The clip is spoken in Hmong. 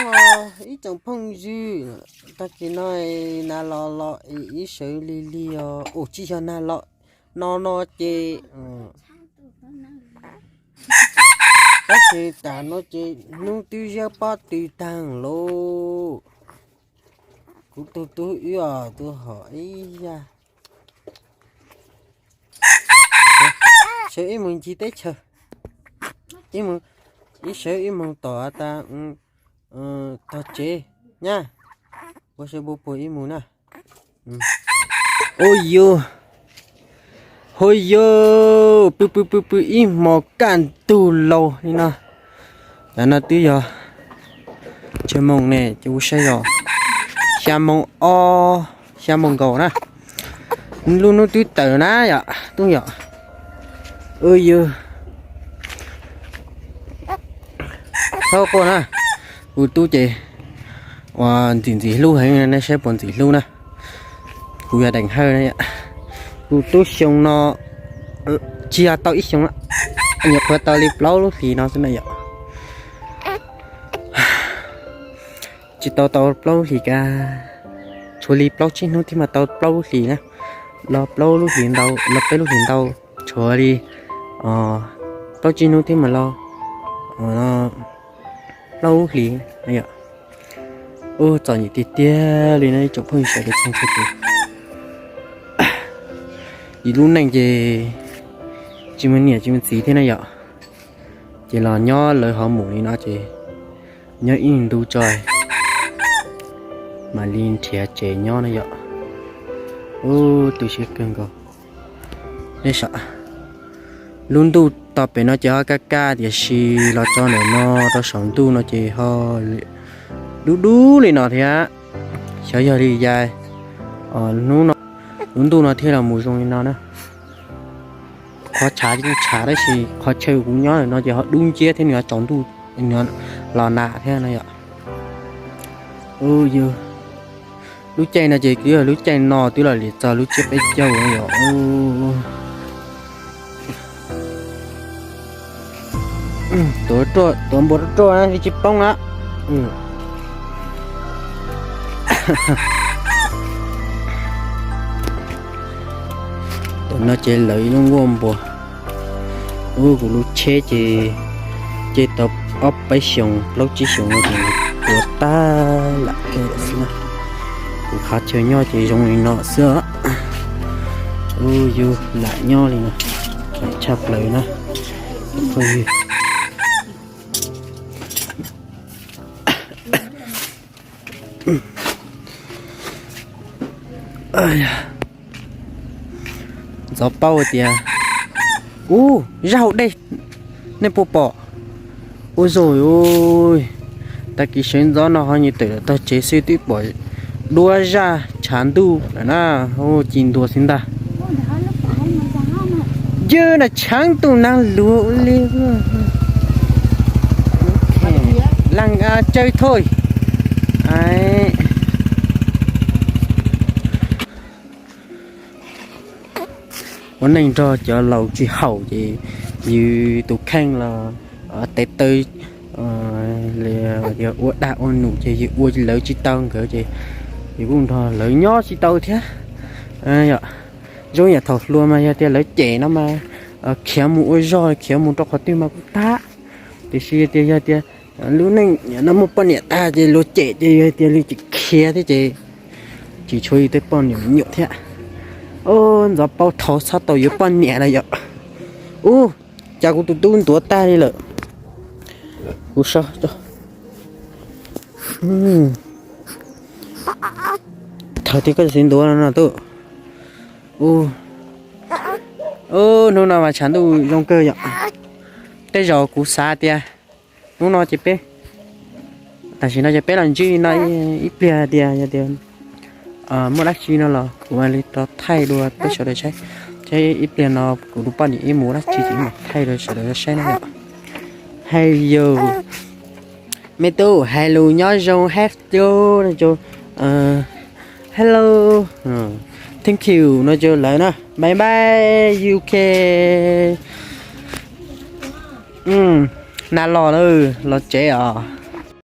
Ib tsoom phooj ywg, tag kis no nag los los es ib sawv lig lig os, ua tsis yog nag los no no ces tab sis tam no ces hnub twb ziab pob tw tag lauj. Kuv tus tub wb os, tus hom ib yam, sawv ib mus ncig teb chaws, ib sawv ib mus tom tas tog tsev nyab, ua sawv npau puag ib mus na. Ua yus, ua yus, pw pw pw pw ib hmos kaj ntug laus li no. Tam no twb yog tsawg moos ne, ces kuv saib yog xya moos ob, xya moos nkaus na. Lub hnub twb tawm na yom, tub yom. Ua yus, thaub quaj na, kuv tub ces ua ntxim ntxim hlub heev, nej saib puas ntxim hlub na. Kuv yog Deem Hawj na yom, kuv tub xyoo no tsis yog tau ib xyoo, nyuam qhuav tau li plaub lub hlis no xwb na yom. Tsis tau tau plaub lub hlis kiag, tshuav li plaub tsib hnub thiab mas tau plaub lub hlis na. Los plaub lub hlis ntau, los peb lub hlis ntau, tshuav li plaub tsib hnub thiab mas los plaub lub hlis yom. Ua txom nyem tiag tiag li no ib tsoom phooj ywg sawv daws txhua leej txhua tus. Yus lub neej ces tsis muaj niam tsis muaj txiv thiab na yom. Ces los nyob lawv ho mus li no ces nyob ib ntu tso mam li nrhiav tsev nyob na yom. Ub, tu siab kawg nkaus. Lub ntuj tog pem no ces ho kaj kaj tiam sis los tso ntawm no rau saum ntuj no ces ho dub dub li no thiab. Xyov yog li cas lub ntuj no thiaj los mus zoo li no na. Qhov tshav ces tshav tab sis qhov chaw kuv nyob no ces ho dub nciab thiab nws ho tsaus ntuj, nws los nag thiab no yom. Ub, yus, lub caij no ces twb yog lub caij no twb los li txog lub tsiab peb caug no yom. Tuav npua ruaj ruaj li tsis poob na. Tam no ces lawv ib lub nkuaj npua. Ub, kuv lub tsheb ces, ces tau ob peb xyoos plaub tsib xyoos no ces tuav tag lam xwb na. Kuv qhov chaw nyob ces zoo li no xwb. Ub, yus lam nyob li no, lam tshaj plaws na. Ntxov paub tias, ub, zaj hauv dej, nej puas pom? Ua zog, tag kis sawv ntxov no ho nyias tawm los tog tsev xwb twb pom duab zaj tshav ntuj lawm na. Ci ntua xwb ntag. Yog na, tshav ntuj nag luag ua li. Laj tsawb thoj. Ua neej nrog cov laus tsis haum ces yus tus kheej los tes taw ua dag ua num ces yus ua lawv tsis tau nkawd ces yus kuj nrog lawv nyob tsis tau thiab. Zoo yam thaum hluas mas yog tias lawv cem no mas khiav mus ua zog, khiav mus rau qhov twg mas kuj tag. Tiam sis tias yog tias lub neej no muaj poj niam tag ces luag cem ces yog tias li tsis khiav thiab ces tsis tshuav yus tej poj niam me nyuam thiab. Ub, ntxov paub thaum txhob tau yuav poj niam na yom. Ub, cas kuv tus tub ntuav tag li lawm. Kuv so, thawj thiab koj txiv ntuav no no tub. Ub, hnub no mas tshav ntuj zoo kawg yom. Tej zaum kuv xav tias hnub no ces peb, tam sim no ces peb los ntsib no ib pliag tias yog tias muaj dab tsi no los kuv mam li rov thaij dua peb sawv daws saib. Thiab ib pliag no kuv tus poj niam ib mus dab tsi ces mam thaij rau sawv daws saib na yom. Hais yus, me tub, hais lus nyob zoo hab tu, hello, thank you no rau lawv na, bye bye, U K. Nag los lawm, los tsev os.